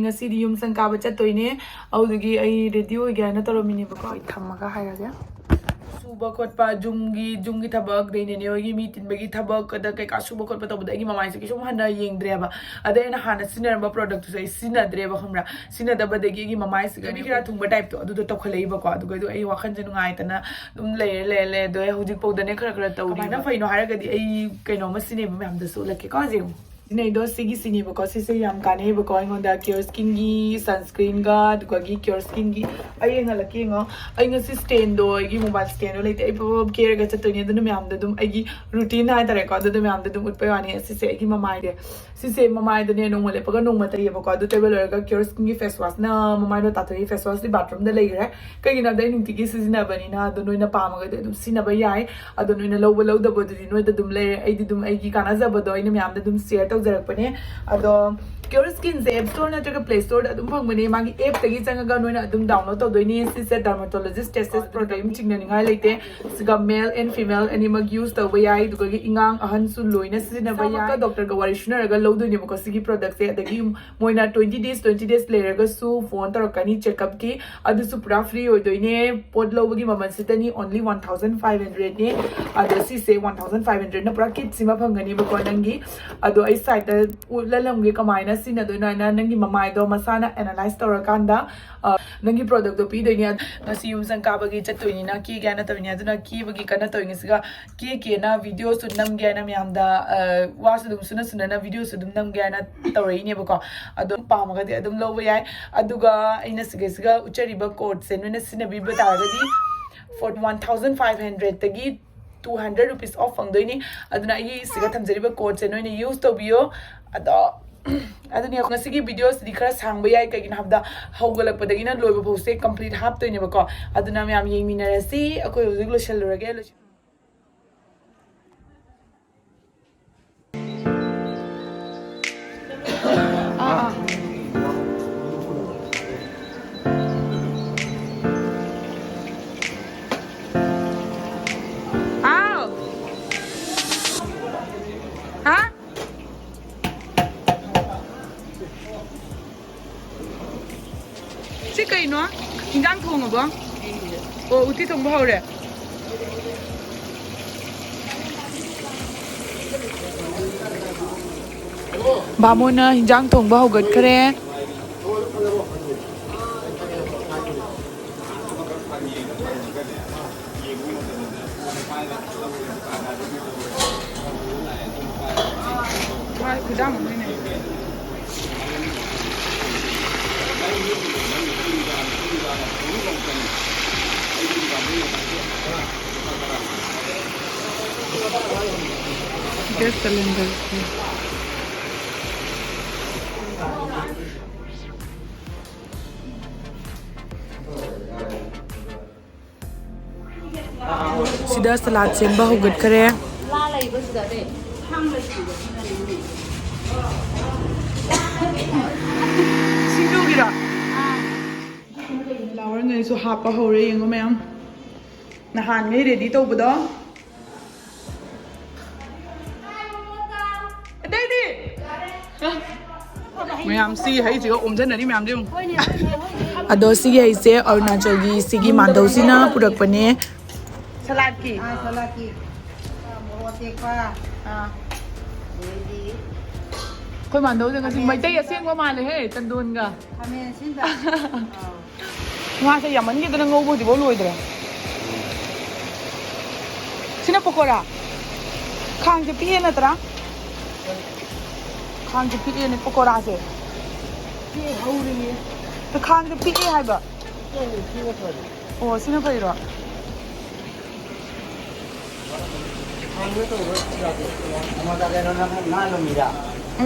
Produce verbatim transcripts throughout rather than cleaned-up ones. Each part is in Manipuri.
ꯉꯁꯤꯗꯤ ꯌꯨꯝ ꯁꯪ ꯀꯥꯕ ꯆꯠꯇꯣꯏꯅꯦ꯫ ꯑꯗꯨꯗꯨꯒꯤ ꯑꯩ ꯔꯦꯗꯤ ꯑꯣꯏꯒꯦ ꯍꯥꯏꯅ ꯇꯧꯔꯝꯃꯤꯅꯦꯕꯀꯣ꯫ ꯑꯩ ꯊꯝꯃꯒ ꯍꯥꯏꯔꯒꯦ꯫ ꯁꯨꯕ ꯈꯣꯠꯄ, ꯌꯨꯝꯒꯤ, ꯌꯨꯝꯒꯤ ꯊꯕꯛ, ꯑꯗꯩ ꯅꯦꯅꯦ ꯍꯣꯏꯒꯤ ꯃꯤ ꯇꯤꯟꯕꯒꯤ ꯊꯕꯛ, ꯑꯗ ꯀꯩꯀꯥ ꯁꯨꯕ ꯈꯣꯠꯄ ꯇꯧꯕꯗ ꯑꯩꯒꯤ ꯃꯃꯥꯏꯁꯦ ꯀꯩꯁꯨꯝ ꯍꯟꯅ ꯌꯦꯡꯗ꯭ꯔꯦꯕ꯫ ꯑꯗꯩ ꯑꯩꯅ ꯍꯥꯟꯅ ꯁꯤꯖꯤꯟꯅꯔꯝꯕ ꯄ꯭ꯔꯣꯗꯛꯇꯨꯁꯨ ꯑꯩ ꯁꯤꯖꯤꯟꯅꯗ꯭ꯔꯦꯕ, ꯈꯪꯕ꯭ꯔꯥ? ꯁꯤꯖꯤꯟꯅꯗꯕꯗꯒꯤ ꯑꯩꯒꯤ ꯃꯃꯥꯏꯁꯤꯒ ꯈꯔ ꯊꯨꯡꯕ ꯇꯥꯏꯞꯇꯣ ꯑꯗꯨꯗꯣ ꯇꯧꯈꯠꯂꯛꯏꯕꯀꯣ꯫ ꯑꯗꯨꯒ ꯑꯩ ꯋꯥꯈꯜꯁꯦ ꯅꯨꯡꯉꯥꯏꯇꯅ ꯑꯗꯨꯝ ꯂꯩꯔꯦ, ꯂꯩꯔꯦ, ꯂꯩꯔꯦ꯫ ꯑꯗꯣ ꯑꯩ ꯍꯧꯖꯤꯛꯐꯥꯎꯗꯅꯦ ꯈꯔ ꯈꯔ ꯇꯧꯔꯤ꯫ ꯀꯃꯥꯏꯅ ꯐꯩꯅꯣ ꯍꯥꯏꯔꯒꯗꯤ ꯑꯩ ꯀꯩꯅꯣꯝꯃ ꯁꯤꯖꯤꯟꯅꯩꯕ ꯃꯌꯥꯝꯗꯁꯨ ꯎꯠꯂꯛꯀꯦꯀꯣ ꯍꯧꯖꯤꯛ꯫ ꯁꯤꯖꯤꯟꯅꯩꯗꯣ ꯁꯤꯒꯤ ꯁꯤꯅꯦꯕꯀꯣ꯫ ꯁꯤꯁꯦ ꯌꯥꯝ ꯀꯥꯟꯅꯩꯕꯀꯣ ꯑꯩꯉꯣꯟꯗ꯫ ꯀꯤꯌꯣꯔ ꯁ꯭ꯀꯤꯟꯒꯤ ꯁꯟꯁꯀ꯭ꯔꯤꯟꯒ ꯑꯗꯨꯒꯒꯤ ꯀꯤꯌꯣꯔ ꯁ꯭ꯀꯤꯟꯒꯤ ꯑꯩ ꯌꯦꯡꯍꯜꯂꯛꯀꯦ, ꯌꯦꯡꯉꯣ꯫ ꯑꯩ ꯉꯁꯤ ꯁ꯭ꯇꯦꯟꯗꯣ, ꯑꯩꯒꯤ ꯃꯣꯕꯥꯏꯜ ꯁ꯭ꯇꯦꯟꯗꯣ ꯂꯩꯇꯦ꯫ ꯑꯩ ꯄꯞ ꯄꯞ ꯀꯦꯔꯒ ꯆꯠꯇꯣꯏꯅꯦ꯫ ꯑꯗꯨꯅ ꯃꯌꯥꯝꯗ ꯑꯗꯨꯝ ꯑꯩꯒꯤ ꯔꯨꯇꯤꯟ ꯍꯥꯏꯇꯥꯔꯦꯀꯣ, ꯑꯗꯨꯗ ꯃꯌꯥꯝꯗ ꯑꯗꯨꯝ ꯎꯠꯄꯩ ꯋꯥꯅꯤ꯫ ꯁꯤꯁꯦ ꯑꯩꯒꯤ ꯃꯃꯥꯏꯁꯦ꯫ ꯁꯤꯁꯦ ꯃꯃꯥꯏꯗꯅꯦ ꯅꯣꯡꯃ ꯂꯦꯞꯄꯒ ꯅꯣꯡꯃ ꯇꯩꯌꯦꯕꯀꯣ꯫ ꯑꯗꯨ ꯇꯩꯕ ꯂꯣꯏꯔꯒ ꯀꯤꯌꯣꯔ ꯁ꯭ꯀꯤꯟꯒꯤ ꯐꯦꯁ ꯋꯥꯁꯅ ꯃꯃꯥꯏꯗꯣ ꯇꯥꯊꯣꯛꯏ꯫ ꯐꯦꯁ ꯋꯥꯁꯇꯤ ꯕꯥꯊꯔꯨꯝꯗ ꯂꯩꯈ꯭ꯔꯦ꯫ ꯀꯩꯒꯤꯅꯣ ꯍꯥꯏꯕꯗ ꯑꯩ ꯅꯨꯡꯇꯤꯒꯤ ꯁꯤꯖꯤꯟꯅꯕꯅꯤꯅ꯫ ꯑꯗꯣ ꯅꯣꯏꯅ ꯄꯥꯝꯃꯒꯗꯤ ꯑꯗꯨꯝ ꯁꯤꯖꯤꯟꯅꯕ ꯌꯥꯏ꯫ ꯑꯗꯣ ꯅꯣꯏꯅ ꯂꯧꯕ ꯂꯧꯗꯕꯗꯨꯗꯤ ꯅꯣꯏꯗ ꯑꯗꯨꯝ ꯂꯩꯔꯦ꯫ ꯑꯩꯗꯤ ꯑꯗꯨꯝ ꯑꯩꯒꯤ ꯀꯥꯟꯅꯖꯕꯗꯣ ꯑꯩꯅ ꯃꯌꯥꯝꯗ ꯑꯗꯨꯝ ꯁꯤꯌꯔ ꯇꯧꯖꯔꯛꯄꯅꯦ꯫ ꯑꯗꯣ ꯀꯤꯌꯣꯔ ꯁ꯭ꯀꯤꯟꯁꯦ ꯑꯦꯞ ꯁ꯭ꯇꯣꯔ ꯅꯠꯇ꯭ꯔꯒ ꯄ꯭ꯂꯦ ꯁ꯭ꯇꯣꯔꯗ ꯑꯗꯨꯝ ꯐꯪꯕꯅꯦ꯫ ꯃꯥꯒꯤ ꯑꯦꯞꯇꯒꯤ ꯆꯪꯉꯒ ꯅꯣꯏꯅ ꯑꯗꯨꯝ ꯗꯥꯎꯟꯂꯣꯗ ꯇꯧꯗꯣꯏꯅꯦ꯫ ꯁꯤꯁꯦ ꯗꯔꯃꯥꯇꯣꯂꯣꯖꯤꯁ ꯇꯦꯁꯇꯦꯁ ꯄ꯭ꯔꯣꯗꯛ ꯑꯗꯨꯝ ꯆꯤꯡꯅꯅꯤꯡꯉꯥꯏ ꯂꯩꯇꯦ꯫ ꯁꯤꯒ ꯃꯦꯜ ꯑꯦꯟ ꯐꯤꯃꯦꯜ ꯑꯅꯤꯃꯛ ꯌꯨꯁ ꯇꯧꯕ ꯌꯥꯏ꯫ ꯑꯗꯨꯒ ꯑꯉꯥꯡ ꯑꯍꯟꯁꯨ ꯂꯣꯏꯅ ꯁꯤꯖꯤꯟꯅꯕ ꯌꯥꯏ꯫ ꯗꯣꯛꯇꯔꯒ ꯋꯥꯔꯤ ꯁꯤꯟꯅꯔꯒ ꯂꯧꯗꯣꯏꯅꯦꯕꯀꯣ ꯁꯤꯒꯤ ꯄ꯭ꯔꯣꯗꯛꯁꯦ꯫ ꯑꯗꯒꯤ ꯃꯣꯏꯅ ꯇ꯭ꯋꯦꯟꯇꯤ ꯗꯦꯖ, ꯇ꯭ꯋꯦꯟꯇꯤ ꯗꯦꯖ ꯂꯩꯔꯒꯁꯨ ꯐꯣꯟ ꯇꯧꯔꯛꯀꯅꯤ ꯆꯦꯛꯑꯞꯀꯤ꯫ ꯑꯗꯨꯁꯨ ꯄꯨꯔꯥ ꯐ꯭ꯔꯤ ꯑꯣꯏꯗꯣꯏꯅꯦ꯫ ꯄꯣꯠ ꯂꯧꯕꯒꯤ ꯃꯃꯜꯁꯤꯗꯅꯤ ꯑꯣꯟꯂꯤ ꯋꯥꯟ ꯊꯥꯎꯖꯟ ꯐꯥꯏꯚ ꯍꯟꯗ꯭ꯔꯦꯗꯅꯦ꯫ ꯑꯗꯣ ꯁꯤꯁꯦ ꯋꯥꯟ ꯊꯥꯎꯖꯟ ꯐꯥꯏꯚ ꯍꯟꯗ꯭ꯔꯦꯗꯅ ꯄꯨꯔꯥ ꯀꯤꯠꯁꯤꯃ ꯐꯪꯒꯅꯦꯕꯀꯣ ꯅꯪꯒꯤ꯫ ꯑꯗꯣ ꯑꯩ ꯁꯥꯏꯠꯇ ꯎꯠꯂꯜꯂꯝꯒꯦ ꯀꯃꯥꯏꯅ ꯁꯤꯖꯤꯟꯅꯗꯣꯏꯅꯣ ꯍꯥꯏꯅ꯫ ꯅꯪꯒꯤ ꯃꯃꯥꯏꯗꯣ ꯃꯁꯥꯅ ꯑꯦꯅꯥꯂꯥꯏꯁ ꯇꯧꯔꯀꯥꯟꯗ, ꯑ, ꯅꯪꯒꯤ ꯄ꯭ꯔꯣꯗꯛꯇꯣ ꯄꯤꯗꯣꯏꯅꯦ꯫ ꯉꯁꯤ ꯌꯨꯝ ꯁꯪ ꯀꯥꯕꯒꯤ ꯆꯠꯇꯣꯏꯅꯤꯅ ꯀꯦꯒꯦ ꯍꯥꯏꯅ ꯇꯧꯔꯤꯅꯦ꯫ ꯑꯗꯨꯅ ꯀꯦꯕꯒꯤ ꯀꯟꯅ ꯇꯧꯔꯤꯉꯩꯁꯤꯒ ꯀꯦ ꯀꯦꯅ ꯚꯤꯗꯤꯑꯣꯁꯨ ꯅꯝꯒꯦ ꯍꯥꯏꯅ ꯃꯌꯥꯝꯗ, ꯑ, ꯋꯥꯁꯨ ꯑꯗꯨꯝ ꯁꯨꯅ ꯁꯨꯅꯅ ꯚꯤꯗꯤꯑꯣꯁꯨ ꯑꯗꯨꯝ ꯅꯝꯒꯦ ꯍꯥꯏꯅ ꯇꯧꯔꯛꯏꯅꯦꯕꯀꯣ꯫ ꯑꯗꯨꯝ ꯄꯥꯝꯃꯒꯗꯤ ꯑꯗꯨꯝ ꯂꯧꯕ ꯌꯥꯏ꯫ ꯑꯗꯨꯒ ꯑꯩꯅ ꯁꯤꯒꯩꯁꯤꯒ ꯎꯠꯆꯔꯤꯕ ꯀꯣꯗꯁꯦ ꯅꯣꯏꯅ ꯁꯤꯖꯤꯟꯅꯕꯤꯕ ꯇꯥꯔꯒꯗꯤ ꯐꯣꯔ ꯋꯥꯟ ꯊꯥꯎꯖꯟ ꯐꯥꯏꯚ ꯍꯟꯗ꯭ꯔꯦꯗꯇꯒꯤ ꯇꯨ ꯍꯟꯗ꯭ꯔꯦꯗ ꯔꯨꯄꯤꯁ ꯑꯣꯐ ꯐꯪꯗꯣꯏꯅꯤ꯫ ꯑꯗꯨꯅ ꯑꯩꯒꯤ ꯁꯤꯒ ꯊꯝꯖꯔꯤꯕ ꯀꯣꯗꯁꯦ ꯅꯣꯏꯅ ꯌꯨꯁ ꯇꯧꯕꯤꯌꯣ꯫ ꯑꯗꯣ ꯑꯗꯨꯅꯤ ꯉꯁꯤꯒꯤ ꯚꯤꯗꯤꯑꯣꯁꯤꯗꯤ ꯈꯔ ꯁꯥꯡꯕ ꯌꯥꯏ, ꯀꯩꯒꯤꯅꯣ ꯍꯥꯏꯕꯗ ꯍꯧꯒꯠꯂꯛꯄꯗꯒꯤꯅ ꯂꯣꯏꯕ ꯐꯥꯎꯁꯦ ꯀꯝꯄ꯭ꯂꯤꯠ ꯍꯥꯞꯇꯣꯏꯅꯦꯕꯀꯣ꯫ ꯑꯗꯨꯅ ꯃꯌꯥꯝ ꯌꯦꯡꯃꯤꯟꯅꯔꯁꯤ꯫ ꯑꯩꯈꯣꯏ ꯍꯧꯖꯤꯛ ꯂꯣꯏꯁꯤꯜꯂꯨꯔꯒꯦ꯫ ꯂꯣꯏꯁꯤꯜ- ꯑꯥ, ꯑꯥ꯫ ꯍꯥꯎ꯫ ꯍꯥ? ꯁꯤ ꯀꯩꯅꯣ? ꯍꯤꯟꯖꯥꯡ ꯊꯣꯡꯉꯕꯣ? ꯑꯣ, ꯎꯇꯤ ꯊꯣꯡꯕ ꯍꯧꯔꯦ꯫ ꯕꯥꯃꯣꯟꯅ ꯍꯤꯟꯖꯥꯡ ꯊꯣꯡꯕ ꯍꯧꯒꯠꯈ꯭ꯔꯦ꯫ ꯍꯣꯏ, ꯈꯨꯖꯥꯝ ꯑꯃꯅꯦ꯫ Gas cylinder꯫ ꯁꯤꯗ ꯁꯂꯥꯗ ꯁꯦꯝꯕ ꯍꯧꯒꯠꯈ꯭ꯔꯦ꯫ ꯁꯤꯡꯖꯨꯒꯤꯔꯣ? ꯐ꯭ꯂꯥꯋꯔꯉꯩꯁꯨ ꯍꯥꯞꯄ ꯍꯧꯔꯦ, ꯌꯦꯡꯉꯣ ꯃꯌꯥꯝ꯫ ꯅꯍꯥꯟꯉꯩ ꯔꯦꯗꯤ ꯇꯧꯕꯗꯣ꯫ ꯑꯇꯩꯗꯤ? ꯃꯌꯥꯝ ꯁꯤꯒꯤ ꯍꯩꯁꯤꯒ ꯑꯣꯝꯖꯟꯅꯔꯤ ꯃꯌꯥꯝꯁꯦ ꯌꯦꯡꯉꯨ꯫ ꯑꯗꯣ ꯁꯤꯒꯤ ꯍꯩꯁꯦ ꯑꯔꯨꯅꯥꯆꯜꯒꯤ ꯁꯤꯒꯤ ꯃꯥꯟꯗꯧꯁꯤꯅ ꯄꯨꯔꯛꯄꯅꯦ꯫ ꯁꯂꯥꯗꯀꯤ? ꯑꯥ, ꯁꯂꯥꯗꯀꯤ꯫ ꯃꯣꯔꯣꯛ ꯑꯇꯦꯛꯄ꯫ ꯑꯥ꯫ ꯑꯗꯩꯗꯤ ꯑꯩꯈꯣꯏ ꯃꯥꯟꯗꯧꯁꯦ ꯉꯁꯤ ꯈꯥꯃꯦꯟ ꯃꯩꯇꯩ ꯑꯁꯤꯟꯕ꯫ ꯑꯁꯦꯡꯕ ꯃꯥꯜꯂꯦꯍꯦ, ꯇꯟꯗꯣꯟꯒ꯫ ꯈꯥꯃꯦꯟ ꯑꯁꯤꯟꯕ꯫ ꯑꯥ꯫ ꯉꯥꯁꯦ ꯌꯥꯝꯃꯟꯈꯤꯗꯅ ꯉꯧꯕ ꯍꯧꯖꯤꯛꯐꯥꯎ ꯂꯣꯏꯗ꯭ꯔꯦ꯫ ꯁꯤꯅ ꯄꯀꯣꯔꯥ? ꯈꯥꯡꯁꯦ ꯄꯤꯛꯑꯦ ꯅꯠꯇ꯭ꯔꯥ? ꯈꯥꯡꯁꯦ ꯄꯤꯛꯑꯦꯅꯦ ꯄꯀꯣꯔꯥꯁꯦ꯫ ꯄꯤꯛꯑꯦ, ꯍꯧꯔꯤꯌꯦ꯫ ꯑꯗꯣ ꯈꯥꯡꯁꯦ ꯄꯤꯛꯑꯦ ꯍꯥꯏꯕ꯫ ꯄꯤꯛꯑꯦ, ꯁꯤꯅ ꯐꯔꯦ꯫ ꯑꯣ, ꯁꯤꯅ ꯐꯩꯔꯣ?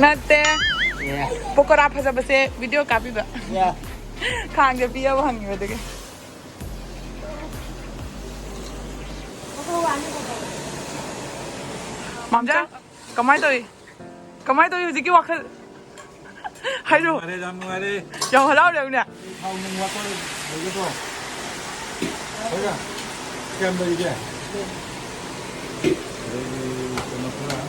ꯅꯠꯇꯦ꯫ ꯑꯦ꯫ ꯄꯀꯣꯔꯥ ꯐꯖꯕꯁꯦ ꯚꯤꯗꯤꯑꯣ ꯀꯥꯞꯄꯤꯕ꯫ ꯑꯦ꯫ ꯈꯥꯡꯁꯦ ꯄꯤꯛꯑꯕ ꯍꯪꯉꯤꯕ ꯑꯗꯨꯒꯤ꯫ ꯃꯥꯝꯆꯥ, ꯀꯃꯥꯏ ꯇꯧꯏ? ꯀꯃꯥꯏ ꯇꯧꯏ ꯍꯧꯖꯤꯛꯀꯤ ꯋꯥꯈꯜ? ꯍꯥꯏꯔꯣ꯫ ꯅꯨꯡꯉꯥꯏꯔꯦ, ꯌꯥꯝ ꯅꯨꯡꯉꯥꯏꯔꯦ꯫ ꯌꯥꯝ ꯍꯔꯥꯎꯔꯦ ꯍꯧꯅꯦ꯫ ꯊꯥꯎ ꯅꯨꯡ ꯋꯥꯠꯄ ꯂꯩꯒꯗ꯭ꯔꯣ? ꯍꯣꯏꯅ? ꯀꯌꯥꯝ ꯂꯩꯔꯤꯒꯦ? ꯑꯗꯩꯗꯤ ꯀꯩꯅꯣ ꯈꯔ꯫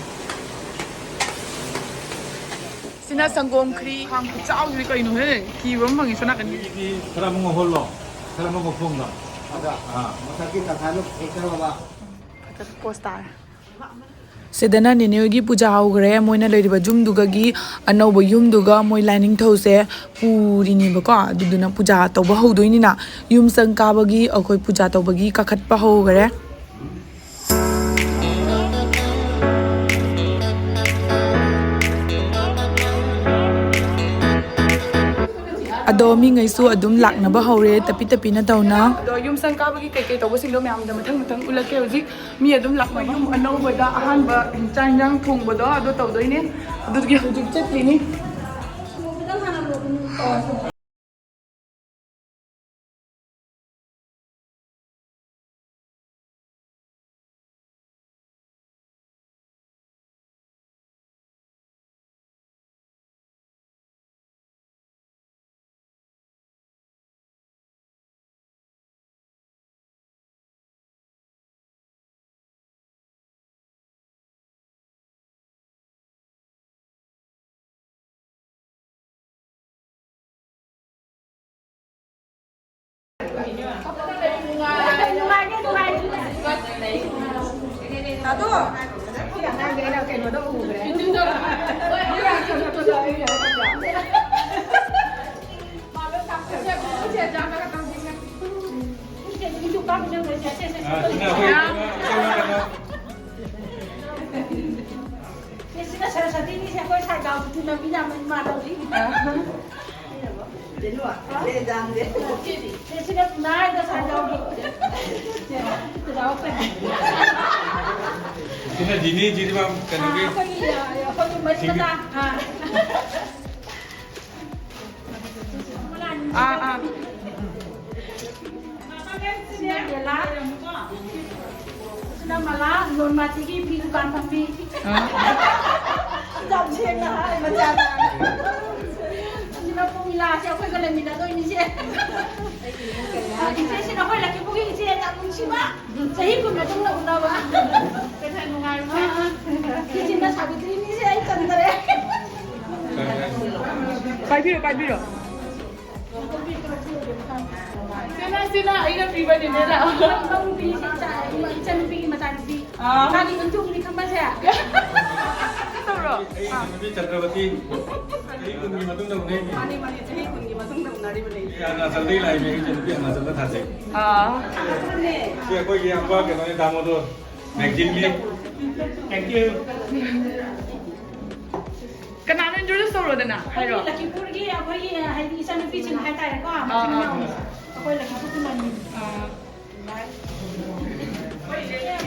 ꯁꯤꯅ ꯁꯪꯒꯣꯝ ꯈ꯭ꯔꯤ꯫ ꯈꯥꯡ ꯈꯨꯆꯥꯎꯁꯤꯗꯤ ꯀꯩꯅꯣꯍꯦ? ꯀꯤꯕ ꯑꯃ ꯐꯪꯉꯤ ꯁꯣꯝ ꯅꯥꯀꯟꯒꯤ꯫ ꯃꯤꯒꯤꯗꯤ ꯈꯔ ꯑꯃꯨꯛ ꯉꯧꯍꯜꯂꯣ, ꯈꯔ ꯑꯃꯨꯛ ꯉꯧꯊꯣꯛꯑꯣ꯫ ꯑꯗ ꯑꯥ꯫ ꯃꯊꯛꯀꯤ ꯇꯪꯈꯥꯏꯃꯨꯛ ꯍꯦꯛꯆꯜꯂꯕ꯫ ꯐꯖꯅ ꯀꯣꯁ ꯇꯥꯔꯦ꯫ ꯁꯤꯗꯅ ꯅꯦꯅꯦ ꯍꯣꯏꯒꯤ ꯄꯨꯖꯥ ꯍꯧꯈ꯭ꯔꯦ꯫ ꯃꯣꯏꯅ ꯂꯩꯔꯤꯕ ꯌꯨꯝꯗꯨꯒꯒꯤ ꯑꯅꯧꯕ ꯌꯨꯝꯗꯨꯒ ꯃꯣꯏ ꯂꯥꯏꯅꯤꯡꯊꯧꯁꯦ ꯄꯨꯔꯤꯅꯦꯕꯀꯣ꯫ ꯑꯗꯨꯗꯨꯅ ꯄꯨꯖꯥ ꯇꯧꯕ ꯍꯧꯗꯣꯏꯅꯤꯅ ꯌꯨꯝ ꯆꯪ ꯀꯥꯕꯒꯤ ꯑꯩꯈꯣꯏ ꯄꯨꯖꯥ ꯇꯧꯕꯒꯤ ꯀꯥꯈꯠꯄ ꯍꯧꯈ꯭ꯔꯦ꯫ ꯑꯗꯣ ꯃꯤꯉꯩꯁꯨ ꯑꯗꯨꯝ ꯂꯥꯛꯅꯕ ꯍꯧꯔꯦ, ꯇꯞꯄꯤ ꯇꯞꯄꯤꯅ ꯇꯧꯅ꯫ ꯑꯗꯣ ꯌꯨꯝ ꯆꯪ ꯀꯥꯕꯒꯤ ꯀꯩꯀꯩ ꯇꯧꯕꯁꯤꯡꯗꯣ ꯃꯌꯥꯝꯗ ꯃꯊꯪ ꯃꯊꯪ ꯎꯠꯂꯛꯀꯦ ꯍꯧꯖꯤꯛ꯫ ꯃꯤ ꯑꯗꯨꯝ ꯂꯥꯛꯄ, ꯌꯨꯝ ꯑꯅꯧꯕꯗ ꯑꯍꯥꯟꯕ ꯆꯥꯛ ꯏꯟꯖꯥꯡ ꯊꯣꯡꯕꯗꯣ ꯑꯗꯨ ꯇꯧꯗꯣꯏꯅꯦ꯫ ꯑꯗꯨꯒꯤ ꯍꯧꯖꯤꯛ ꯆꯠꯂꯤꯅꯤ꯫ ꯁꯤꯅ ꯁꯔꯁꯋꯇꯤꯅꯤꯁꯦ, ꯑꯩꯈꯣꯏ ꯁꯥꯏꯒꯥꯎꯗ ꯇꯤꯟꯅꯕꯤ ꯌꯥꯝꯅ ꯏꯃꯥꯟꯅꯕꯤ꯫ ꯁꯤꯅ ꯃꯥ-, ꯁꯤꯅ ꯖꯥꯡꯁꯦ꯫ ꯁꯤꯅ ꯄꯨꯅꯥꯏꯗ ꯁꯥꯏꯒꯥꯎꯒꯤ꯫ ꯁꯤꯅ ꯗꯤꯅꯤ, ꯖꯤꯔꯤꯕꯥꯝ ꯀꯩꯅꯣꯒꯤ꯫ ꯑꯥ, ꯑꯩꯈꯣꯏꯒꯤ, ꯑꯩꯈꯣꯏꯒꯤ ꯃꯔꯤ ꯃꯇꯥ꯫ ꯑꯥ꯫ ꯑꯥ, ꯑꯥ꯫ ꯁꯤꯅ ꯕꯦꯂꯥ꯫ ꯁꯤꯅ ꯃꯂꯥ, ꯂꯣꯟ ꯃꯥꯊꯤꯒꯤ ꯐꯤ ꯗꯨꯀꯥꯟ ꯐꯝꯕꯤ꯫ ꯑꯥ꯫ ꯌꯥꯝ ꯁꯦꯡꯅ ꯍꯥꯏ, ꯃꯆꯥ ꯇꯥꯅ꯫ ꯁꯤꯅ ꯄꯨꯡ ꯂꯥꯁꯦ ꯑꯩꯈꯣꯏꯒ ꯂꯩꯃꯤꯟꯅꯗꯣꯏꯅꯤꯁꯦ꯫ ꯏꯆꯦꯁꯤꯅ ꯑꯩꯈꯣꯏ ꯂꯛꯈꯤꯄꯨꯔꯒꯤ ꯏꯆꯦ ꯌꯥꯝ ꯅꯨꯡꯁꯤꯕ꯫ ꯆꯍꯤ ꯀꯨꯟ ꯃꯇꯨꯡꯗ ꯎꯅꯕ꯫ ꯀꯩꯁꯥ ꯅꯨꯡꯉꯥꯏꯕ꯫ ꯑꯥ, ꯑꯥ꯫ ꯁꯤꯁꯤꯅ ꯁꯥꯕꯤꯇ꯭ꯔꯤꯅꯤꯁꯦ, ꯑꯩ ꯆꯟꯗ꯭ꯔꯦ꯫ ꯄꯥꯏꯕꯤꯔꯣ, ꯄꯥꯏꯕꯤꯔꯣ꯫ ꯁꯤꯅ, ꯁꯤꯅ ꯑꯩꯅ ꯄꯤꯕꯅꯤꯅꯦ꯫ ꯏꯆꯟꯅꯨꯄꯤꯒꯤ ꯃꯆꯥꯅꯨꯄꯤ꯫ ꯑꯥ꯫ ꯃꯥꯒꯤ ꯌꯨꯝꯊꯣꯡꯗꯤ ꯈꯪꯕꯁꯦ꯫ ꯇꯧꯔꯣ꯫ ꯑꯩ ꯏꯆꯟꯅꯨꯄꯤ ꯆꯇ꯭ꯔꯄꯇꯤ ꯆꯍꯤ ꯀꯨꯟꯒꯤ ꯃꯇꯨꯡꯗ ꯎꯅꯩꯅꯦ꯫ ꯃꯥꯅꯤ, ꯃꯥꯅꯤ, ꯆꯍꯤ ꯀꯨꯟꯒꯤ ꯃꯇꯨꯡꯗ ꯎꯅꯔꯤꯕꯅꯤ꯫ ꯑꯩ ꯑꯔꯨꯅꯥꯆꯜꯗꯒꯤ ꯂꯥꯛꯏꯅꯦ, ꯑꯩ ꯏꯆꯟꯅꯨꯄꯤ ꯑꯔꯨꯅꯥꯆꯜꯗ ꯊꯥꯖꯩ꯫ ꯑꯥ꯫ ꯁꯤ ꯑꯩꯈꯣꯏꯒꯤ ꯏꯌꯥꯝꯕ ꯀꯩꯅꯣꯅꯦ, ꯗꯥꯃꯣꯗꯣꯔ꯫ ꯃꯦꯒꯥꯖꯤꯟꯒꯤ꯫ Thank you꯫ ꯀꯅꯥꯅꯣ introduce ꯇꯧꯔꯣꯗꯅ? ꯍꯥꯏꯔꯣ꯫ ꯑꯩꯈꯣꯏꯒꯤ ꯂꯛꯈꯤꯄꯨꯔꯒꯤ ꯑꯩꯈꯣꯏꯒꯤ ꯍꯥꯏꯗꯤ ꯏꯆꯟꯅꯨꯄꯤꯁꯤꯡ ꯍꯥꯏꯇꯥꯔꯦꯀꯣ꯫ ꯑꯥ, ꯑꯥ, ꯑꯥ꯫ ꯑꯩꯈꯣꯏ ꯂꯛꯈꯤꯄꯨꯔ ꯈꯨꯂꯪꯒꯤ꯫ ꯑꯥ꯫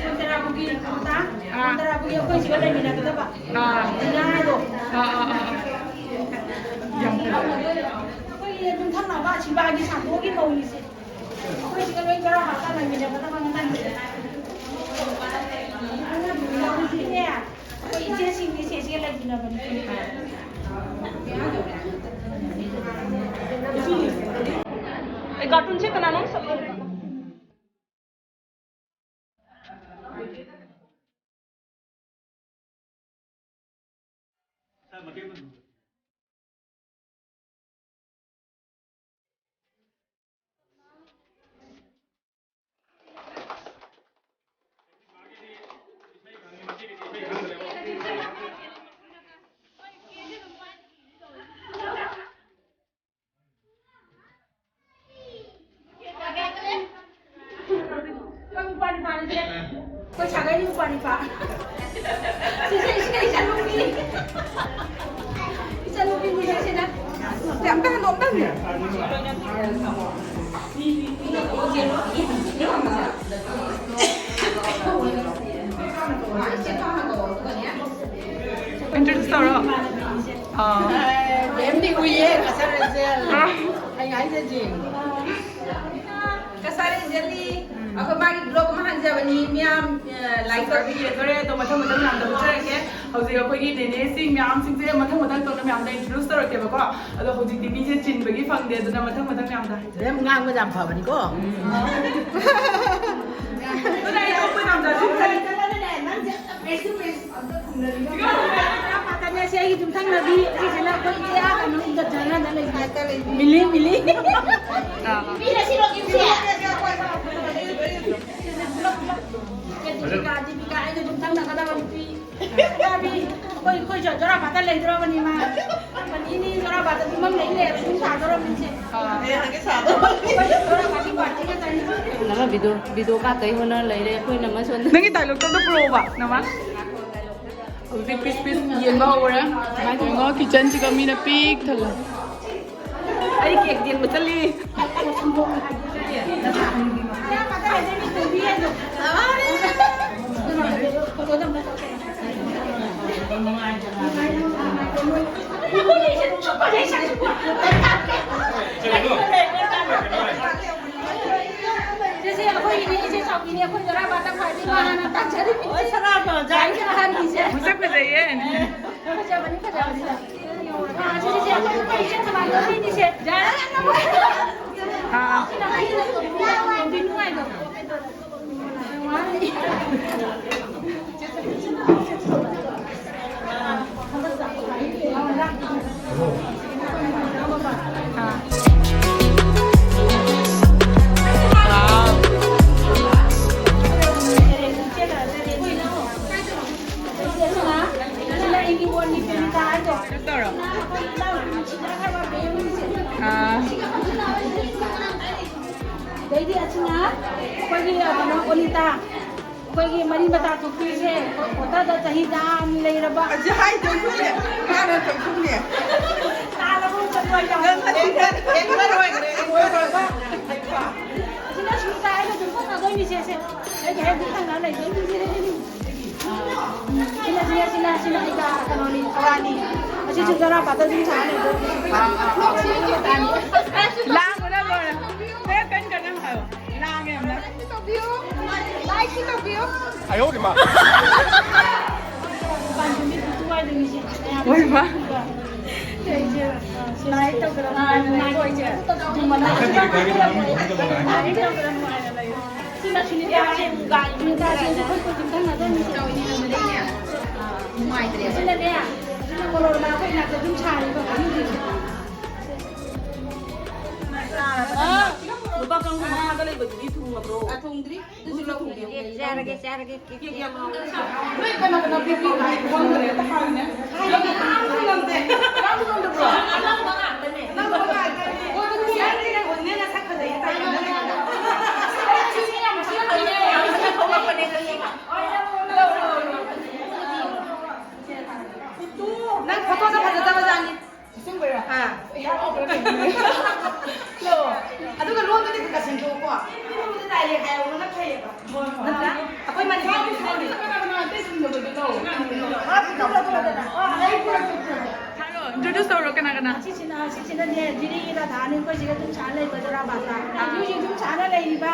ꯃꯣꯟꯇꯦꯔꯥꯕꯨꯒꯤ ꯃꯇꯥ꯫ ꯑꯥ꯫ ꯃꯣꯟꯇꯦꯔꯥꯕꯨꯒꯤ ꯑꯩꯈꯣꯏ ꯁꯤꯒ ꯂꯩꯃꯤꯟꯅꯒꯗꯕ꯫ ꯑꯥ꯫ ꯗꯤꯅꯥ ꯍꯥꯏꯗꯣ꯫ ꯑꯥ, ꯑꯥ, ꯑꯥ, ꯑꯥ꯫ ꯌꯥꯝ ꯐꯩ꯫ ꯑꯩꯈꯣꯏꯒꯤ ꯌꯨꯝꯊꯪꯅꯕ ꯁꯤꯕꯥꯒꯤ ꯁꯥꯟꯇꯣꯒꯤ ꯃꯧꯅꯤꯁꯦ꯫ ꯑꯩꯈꯣꯏ ꯁꯤꯒ ꯂꯣꯏ ꯆꯔꯥ ꯍꯥꯞꯄ ꯂꯩꯃꯤꯟꯅꯒꯗꯕ ꯉꯥꯛꯇꯅꯤ꯫ ꯑꯗꯨꯅ ꯍꯧꯖꯤꯛꯅꯦ, ꯑꯩꯈꯣꯏ ꯏꯆꯦꯁꯤꯡꯗꯤ ꯁꯤꯁꯤꯒ ꯂꯩꯃꯤꯟꯅꯕꯅꯤ꯫ ꯑꯩ cartoon ꯁꯦ ꯀꯅꯥꯅꯣꯝ ꯁꯛꯂꯛꯑꯣ꯫ ꯑꯩꯈꯣꯏ ꯁꯥꯒꯩꯒꯤ ꯎꯄꯥ ꯅꯤꯄꯥ꯫ ꯁꯤꯁꯦ, ꯁꯤꯁꯦ ꯏꯆꯟꯅꯨꯄꯤ꯫ ꯏꯆꯟꯅꯨꯄꯤꯅꯤꯁꯦ ꯁꯤꯅ꯫ ꯁꯦ, ꯑꯝꯇ ꯍꯜꯂꯣ, ꯑꯝꯇ ꯍꯜꯂꯣ꯫ Introduce ꯇꯧꯔꯣ꯫ ꯑꯥ꯫ ꯃꯦꯝꯗꯤ ꯎꯏꯌꯦ, ꯀꯁꯥꯔ ꯑꯦꯟꯖꯦꯜ꯫ ꯑꯥ꯫ ꯑꯩ ꯍꯥꯏꯖꯗ꯭ꯔꯤ꯫ ꯀꯁꯥꯔ ꯑꯦꯟꯖꯦꯜꯗꯤ ꯑꯩꯈꯣꯏ ꯃꯥꯒꯤ vlog ꯑꯃ ꯍꯥꯡꯖꯕꯅꯤ꯫ ꯃꯤꯌꯥꯝ, ꯑ, like ꯇꯧꯕꯤꯔꯦ, ꯈꯔ ꯑꯗꯣ ꯃꯊꯪ ꯃꯊꯪ ꯃꯌꯥꯝꯗ ꯎꯠꯆꯔꯛꯀꯦ꯫ ꯍꯧꯖꯤꯛ ꯑꯩꯈꯣꯏꯒꯤ ꯅꯦꯅꯦꯁꯤꯡ ꯃꯌꯥꯝꯁꯤꯡꯁꯦ ꯃꯊꯪ ꯃꯊꯪ ꯇꯧꯅ ꯃꯌꯥꯝꯗ introduce ꯇꯧꯔꯛꯀꯦꯕꯀꯣ꯫ ꯑꯗꯣ ꯍꯧꯖꯤꯛꯇꯤ ꯃꯤꯁꯦ ꯆꯤꯟꯕꯒꯤ ꯐꯪꯗꯦ, ꯑꯗꯨꯅ ꯃꯊꯪ ꯃꯊꯪ ꯃꯌꯥꯝꯗ ꯍꯥꯏꯖꯔꯛꯀꯦ꯫ ꯃꯦꯝ ꯉꯥꯡꯕ ꯌꯥꯝ ꯐꯕꯅꯤꯀꯣ꯫ ꯑꯗꯨꯅ ꯑꯩ ꯊꯣꯛꯄ ꯌꯥꯝ ꯆꯥꯁꯤꯟꯈ꯭ꯔꯦ꯫ ꯁꯤ ꯑꯩꯒꯤ ꯌꯨꯝꯊꯪꯅꯕꯤ, ꯁꯤꯁꯤꯅ ꯑꯩꯈꯣꯏ ꯏꯆꯦ ꯑꯥ ꯀꯩꯅꯣ ꯏꯟꯗ ꯖꯔꯅꯦꯜꯗ ꯂꯩꯕꯤ꯫ ꯃꯤꯂꯤ, ꯃꯤꯂꯤ꯫ ꯑꯥ꯫ ꯅꯨꯄꯤꯅ ꯁꯤꯔꯣ ꯌꯨꯝꯁꯦ? ꯗꯤꯄꯤꯀꯥ, ꯗꯤꯄꯤꯀꯥ, ꯑꯩꯒ ꯌꯨꯝꯊꯪꯅꯒꯗꯕ ꯅꯨꯄꯤ꯫ ꯃꯥꯗꯤ ꯑꯩꯈꯣꯏ, ꯑꯩꯈꯣꯏ ꯖꯣ-, ꯖꯣꯔꯥꯕꯥꯠꯇ ꯂꯩꯗꯣꯔꯕꯅꯤ ꯃꯥ꯫ ꯀꯝꯄꯅꯤꯅꯤ ꯖꯣꯔꯥꯕꯥꯠꯇ ꯌꯨꯝ ꯑꯃ ꯂꯩ ꯂꯩꯔꯕ ꯌꯨꯝ ꯁꯥꯗꯣꯔꯕꯅꯤ ꯏꯆꯦ꯫ ꯑꯥ꯫ ꯑꯩꯈꯣꯏ ꯖꯣꯔꯥꯕꯥꯠꯀꯤ ꯄꯥꯔꯇꯤ ꯉꯥꯛꯇꯅꯤ꯫ ꯅꯃ ꯚꯤꯗꯤꯑꯣ, ꯚꯤꯗꯤꯑꯣ ꯀꯥꯞꯇꯩ ꯍꯣꯠꯅ ꯂꯩꯔꯦ ꯑꯩꯈꯣꯏꯅ ꯑꯃ ꯁꯣꯝꯗ꯫ ꯅꯪꯒꯤ ꯗꯥꯏꯂꯣꯛꯇꯣ ꯑꯝꯇ ꯄꯨꯔꯛꯑꯣꯕ, ꯅꯃ꯫ ꯍꯧꯖꯤꯛ ꯄꯤꯁ ꯄꯤꯁ ꯌꯦꯟꯕ ꯍꯧꯔꯦ꯫ ꯌꯦꯡꯉꯣ, ꯀꯤꯆꯟꯁꯤꯒ ꯃꯤꯅ ꯄꯤꯛ ꯊꯜꯂꯦ꯫ ꯑꯩ ꯀꯦꯛ ꯌꯦꯟꯕ ꯆꯠꯂꯤ꯫ ꯁꯤꯁꯦ ꯑꯩꯈꯣꯏꯒꯤꯅꯦ, ꯏꯆꯦ ꯆꯥꯎꯕꯤꯅꯦ, ꯑꯩꯈꯣꯏ ꯖꯣꯔꯥꯕꯥꯠꯇ ꯈ꯭ꯋꯥꯏꯗꯒꯤ ꯃꯥꯅ ꯇꯥꯛꯆꯔꯤꯕ ꯏꯆꯦ꯫ ꯈ꯭ꯋꯥꯏꯗꯒꯤ ꯑꯍꯟꯅꯤꯁꯦ꯫ ꯃꯁꯛ ꯐꯖꯩꯌꯦ꯫ ꯐꯖꯕꯅꯤ, ꯐꯖꯕꯅꯤ꯫ ꯑꯥ, ꯁꯤꯁꯦ, ꯁꯤꯁꯦ, ꯑꯩꯈꯣꯏ, ꯑꯩꯈꯣꯏ ꯏꯆꯦ ꯊꯕꯥꯜꯗꯣ ꯑꯩꯈꯣꯏꯅꯤꯁꯦ꯫ ꯑꯥ꯫ ꯅꯨꯡꯉꯥꯏꯗꯣ꯫ ꯑꯥ꯫ ꯑꯗꯩꯗꯤ ꯑꯁꯤꯅ ꯑꯩꯈꯣꯏꯒꯤ ꯀꯩꯅꯣ, ꯑꯣꯅꯤꯇꯥ꯫ ꯑꯩꯈꯣꯏꯒꯤ ꯃꯔꯤ ꯃꯇꯥ ꯊꯣꯛꯄꯤꯁꯦ, ꯀ꯭ꯋꯥꯇꯔꯗ ꯆꯍꯤ ꯌꯥꯝ ꯂꯩꯔꯕ꯫ ꯑꯁꯤ ꯍꯥꯏ ꯇꯧꯊꯣꯛꯅꯦ, ꯃꯥꯅ ꯇꯧꯊꯣꯛꯅꯦ꯫ ꯇꯥꯔꯕꯣ? ꯆꯠꯂꯣ, ꯌꯥꯝ ꯅꯪ ꯑꯁꯤ ꯈꯔ ꯑꯦꯡꯒꯔ ꯑꯣꯏꯈ꯭ꯔꯦ, ꯑꯦꯡꯒꯔ ꯑꯣꯏꯕ꯫ ꯑꯁꯤꯅ ꯁꯨꯝ ꯇꯥꯏ, ꯑꯩꯅ ꯑꯗꯨꯝ ꯐꯪꯅꯗꯣꯏꯅꯤ, ꯁꯦ, ꯁꯦ꯫ ꯑꯩꯒꯤ ꯍꯦꯛ ꯊꯪꯅ ꯂꯩꯗꯣꯏꯅꯤ꯫ ꯁꯤꯅ, ꯁꯤꯅ, ꯁꯤꯅ ꯑꯩꯒ ꯀꯩꯅꯣꯅꯤ, ꯑꯋꯥꯅꯤ꯫ ꯑꯁꯤꯁꯨ ꯖꯣꯔꯥꯕꯥꯠꯇ ꯑꯗꯨꯝ ꯁꯥ ꯂꯩꯗꯣꯏꯅꯤ꯫ ꯑꯥ, ꯑꯥ, ꯑꯥ꯫ ꯁꯤꯒꯤ ꯃꯇꯥꯅꯤ꯫ ꯂꯥꯡꯕꯅ ꯂꯣꯏꯔꯦ꯫ ꯈꯔ ꯀꯟ ꯀꯟꯅ ꯍꯥꯏꯌꯣ꯫ ꯂꯥꯡꯉꯦ ꯌꯥꯝꯅ꯫ ꯇꯧꯕꯤꯌꯨ꯫ ꯂꯥꯏꯛꯁꯨ ꯇꯧꯕꯤꯌꯨ꯫ ꯑꯣꯏꯃ꯫ ꯃꯣꯔꯣꯛꯅ ꯑꯩꯈꯣꯏ ꯏꯅꯥꯛꯇ ꯑꯗꯨꯝ ꯁꯥꯔꯤꯕ ꯍꯧꯖꯤꯛ ꯍꯧꯖꯤꯛ꯫ ꯂꯨꯄꯥ ꯀꯥꯡꯖꯨ ꯃꯈꯥꯗ ꯂꯩꯕꯗꯨꯗꯤ ꯊꯨꯡꯉꯕ꯭ꯔꯣ? ꯑ, ꯊꯣꯡꯗ꯭ꯔꯤ꯫ ꯑꯗꯨꯁꯨ ꯂꯧꯈꯤꯒꯦ꯫ ꯆꯥꯔꯒꯦ, ꯆꯥꯔꯒꯦ꯫ ꯀꯦꯛ ꯌꯥꯝ ꯍꯥꯎꯋꯦ꯫ ꯅꯣꯏ ꯀꯅꯥ ꯀꯅꯥ ꯄꯤꯕꯤꯕ ꯍꯥꯏꯕ ꯈꯪꯗ꯭ꯔꯦ꯫ ꯑꯝꯇ ꯍꯥꯏꯌꯨꯅꯦ꯫ ꯍꯥꯏꯌꯨꯅꯦ꯫ ꯀꯅꯥꯝꯁꯨ ꯉꯝꯗꯦ꯫ ꯀꯅꯥꯝꯁꯨ ꯉꯝꯗꯕ꯭ꯔꯣ? ꯑꯅꯧꯕ ꯉꯥꯛꯇꯅꯦ꯫ ꯑꯅꯧꯕ ꯉꯥꯛꯇꯅꯦ꯫ ꯑꯣ, ꯑꯗꯨꯝ ꯌꯥꯏ꯫ ꯅꯦꯅ ꯁꯛ ꯐꯖꯩ ꯍꯥꯏꯇꯥꯔꯦ꯫ ꯌꯥꯝ ꯊꯤꯅ ꯊꯣꯛꯂꯛꯄꯅꯦ ꯉꯁꯤ꯫ ꯅꯪ ꯐꯣꯇꯣꯗ ꯐꯖꯗꯕ ꯖꯥꯠꯅꯤ꯫ ꯑꯁꯦꯡꯕꯩꯔꯣ? ꯑꯥ꯫ ꯌꯥꯝ ꯐꯖꯩ꯫ ꯂꯣ꯫ ꯑꯗꯨꯒ ꯂꯣꯟꯗꯨꯗꯤ ꯈꯔ ꯈꯔ ꯁꯦꯡꯗꯣꯛꯎꯀꯣ꯫ ꯂꯣꯟꯗꯨꯗꯤ direct ꯍꯥꯏꯍꯧꯕꯅ ꯐꯩꯌꯦꯕ꯫ ꯍꯣꯏ, ꯍꯣꯏ꯫ ꯅꯠꯇ꯭ꯔꯥ? ꯑꯩꯈꯣꯏ ꯃꯅꯤꯄꯨꯔꯒꯤ ꯂꯣꯟꯗꯤ꯫ ꯀꯅꯥ ꯀꯅꯥ ꯑꯇꯩ ꯁꯤꯡꯗꯕꯗꯣ ꯂꯧ? ꯑꯥ, ꯄꯨꯊꯣꯛꯑꯣ, ꯄꯨꯊꯣꯛꯑꯣ, ꯄꯨꯊꯣꯛꯑꯣ꯫ ꯑꯥ, ꯑꯩ ꯄꯨꯔꯛꯀꯦ, ꯄꯨꯔꯛꯀꯦ꯫ ꯍꯥꯏꯔꯣ, introduce ꯇꯧꯔꯣ, ꯀꯅꯥ ꯀꯅꯥ? ꯑꯁꯤꯁꯤꯅ, ꯑꯁꯤꯁꯤꯅꯅꯦ, ꯖꯤꯔꯤꯒꯤ ꯔꯥꯙꯥꯅꯤ, ꯑꯩꯈꯣꯏ ꯁꯤꯗ ꯑꯗꯨꯝ ꯁꯥ ꯂꯩꯕ ꯖꯣꯔꯥꯕꯥꯠꯇ꯫ ꯑꯥ꯫ ꯍꯧꯖꯤꯛ ꯍꯧꯖꯤꯛ ꯑꯗꯨꯝ ꯁꯥꯟꯅ ꯂꯩꯔꯤꯕ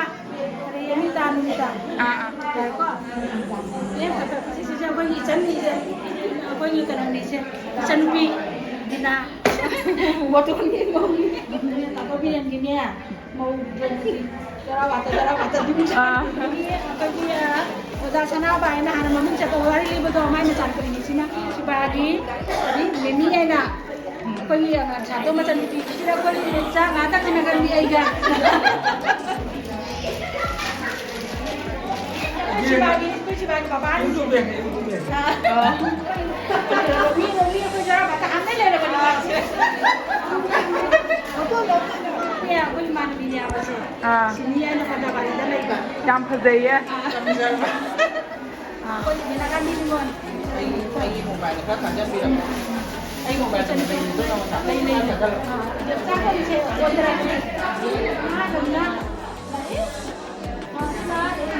ꯔꯃꯤꯇꯥ, ꯅꯨꯃꯤꯇꯥ꯫ ꯑꯥ, ꯑꯥ꯫ ꯌꯥꯏꯀꯣ? ꯁꯤꯁꯤꯁꯨ ꯑꯩꯈꯣꯏꯒꯤ ꯏꯆꯟꯅꯤꯁꯦ, ꯑꯩꯈꯣꯏꯒꯤ ꯀꯩꯅꯣꯅꯤꯁꯦ, ꯏꯆꯟꯅꯨꯄꯤ ꯗꯤꯅꯥ꯫ ꯕꯣꯇꯣꯟꯒꯤ ꯃꯧꯅꯤ꯫ ꯇꯥꯃꯣ ꯕꯤꯔꯦꯟꯒꯤꯅꯦ, ꯃꯧ ꯕꯤꯔꯦꯟꯒꯤ꯫ ꯖꯣꯔꯥꯕꯥꯠꯇ, ꯖꯣꯔꯥꯕꯥꯠꯇ ꯑꯗꯨꯝ ꯑꯥ꯫ ꯁꯥꯟꯅꯕꯒꯤ ꯑꯩꯈꯣꯏꯒꯤ, ꯑ, ꯑꯣꯖꯥ ꯁꯅꯥꯕ ꯍꯥꯏꯅ ꯍꯥꯟꯅ ꯃꯃꯤꯡ ꯆꯠꯄ ꯋꯥꯔꯤ ꯂꯤꯕꯗꯣ, ꯃꯥꯏ ꯃꯆꯥꯅꯨꯄꯤꯅꯤꯁꯤꯅ ꯁꯤꯕꯥꯒꯤ, ꯑꯗꯩ ꯃꯦꯃꯤ ꯍꯥꯏꯅ꯫ ꯑꯩꯈꯣꯏꯒꯤ ꯁꯥꯗꯣ ꯃꯆꯟꯅꯨꯄꯤꯁꯤꯗ ꯑꯩꯈꯣꯏ ꯆꯥꯛ ꯉꯥꯛꯇ ꯊꯤꯟꯅꯒꯅꯤ ꯑꯩꯒ꯫ ꯁꯤꯕꯥꯒꯤ, ꯑꯩꯈꯣꯏ ꯁꯤꯕꯥꯒꯤ ꯕꯕꯥꯅꯤ꯫ ꯌꯨꯇꯨꯕ ꯌꯦꯡꯉꯦ, ꯌꯨꯇꯨꯕ ꯌꯦꯡꯉꯦ꯫ ꯑꯥ꯫ ꯃꯤ, ꯃꯤ ꯑꯩꯈꯣꯏ ꯖꯔꯥ ꯃꯇꯥ ꯍꯥꯟꯅ ꯂꯩꯔꯕꯅꯤ ꯃꯥꯁꯦ꯫ ꯁꯤꯅꯦ ꯑꯩꯈꯣꯏ ꯏꯃꯥꯟꯅꯕꯤꯅꯦ ꯍꯥꯏꯕꯁꯦ꯫ ꯑꯥ꯫ ꯁꯤꯅꯤ ꯑꯩꯅ ꯄꯟꯖꯥꯕꯥꯗꯤꯗ ꯂꯩꯕ꯫ ꯌꯥꯝ ꯐꯖꯩꯌꯦ꯫ ꯑꯥ꯫ ꯑꯥ꯫ ꯑꯩꯈꯣꯏ ꯃꯦꯅꯥ ꯒꯥꯟꯙꯤ ꯅꯤꯉꯣꯜ꯫ ꯑꯩꯒꯤ, ꯑꯩꯒꯤ ꯃꯣꯕꯥꯏꯜꯗ ꯈꯔ ꯊꯥꯖꯟꯕꯤꯔꯝꯃꯣ꯫ ꯑꯩ ꯃꯣꯕꯥꯏꯜꯗ ꯂꯩ, ꯂꯩ꯫ ꯑꯥ, ꯆꯥꯛ ꯊꯣꯡꯁꯦ꯫ ꯑꯍꯥꯟꯕꯅ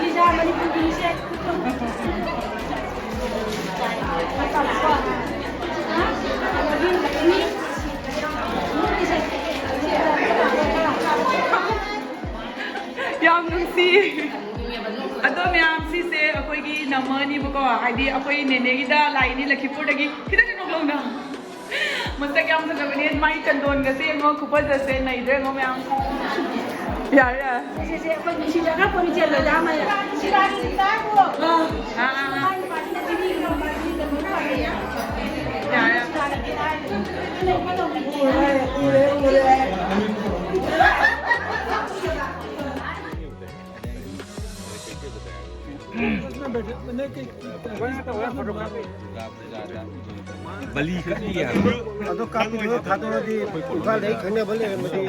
ꯂꯤꯖꯥ ꯃꯅꯤꯄꯨꯔꯒꯤꯁꯦ꯫ ꯌꯥꯝ ꯅꯨꯡꯁꯤ꯫ ꯑꯗꯣ ꯃꯌꯥꯝ, ꯁꯤꯁꯦ ꯑꯩꯈꯣꯏꯒꯤ ꯅꯝꯃꯅꯤꯕꯀꯣ, ꯍꯥꯏꯗꯤ ꯑꯩꯈꯣꯏ ꯅꯦꯅꯦꯒꯤꯗ ꯂꯥꯛꯏꯅꯤ ꯂꯈꯤꯄꯨꯔꯗꯒꯤ꯫ ꯈꯤꯇꯪ ꯅꯣꯛꯂꯛꯎꯅ꯫ ꯃꯁꯛ ꯌꯥꯝ ꯐꯖꯕꯅꯦ꯫ ꯃꯥꯏ ꯆꯟꯗꯣꯟꯒꯁꯦ ꯌꯦꯡꯉꯣ, ꯈꯨꯐꯖꯁꯦ ꯅꯩꯗ꯭ꯔꯥ ꯌꯦꯡꯉꯣ ꯃꯌꯥꯝ꯫ ꯌꯥꯔꯦ, ꯌꯥꯔꯦ꯫ ꯁꯤꯁꯦ ꯑꯩꯈꯣꯏ ꯅꯨꯡꯁꯤꯅꯈ꯭ꯔ ꯄꯣꯠꯅꯤ, ꯆꯦꯜꯂꯣꯏꯗ ꯑꯃ꯫ ꯑꯥ, ꯑꯥ, ꯑꯥ꯫ ꯌꯥꯔꯦ꯫ ꯕꯂꯤ ꯀꯠꯂꯤ ꯍꯥꯏꯕ꯫ ꯑꯗꯣ ꯀꯥꯞꯄꯤꯗꯣ ꯊꯥꯗꯣꯔꯗꯤ ꯏꯝꯐꯥꯜꯗ ꯑꯩ ꯈꯪꯅꯕ ꯂꯩꯔꯝꯃꯗꯤ꯫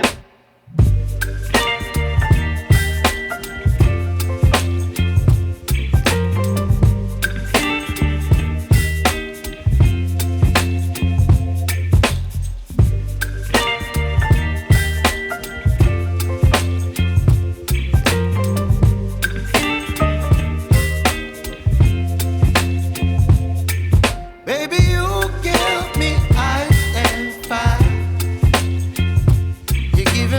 Baby, you give me ice and fire. You give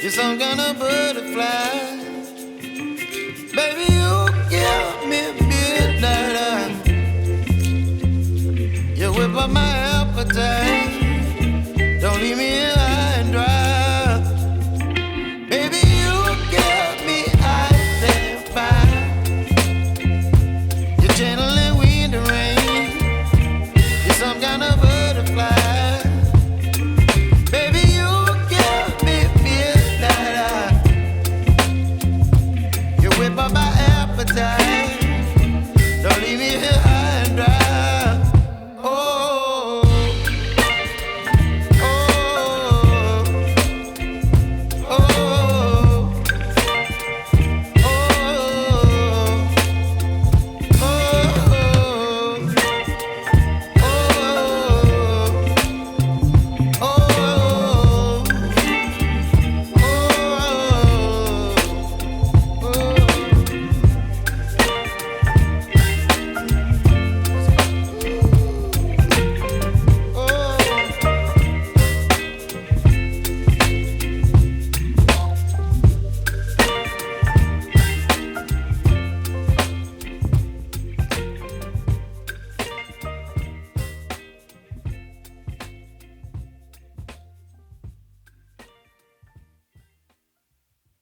Some kind of butterfly. Baby, you give me midnight. You whip up my appetite.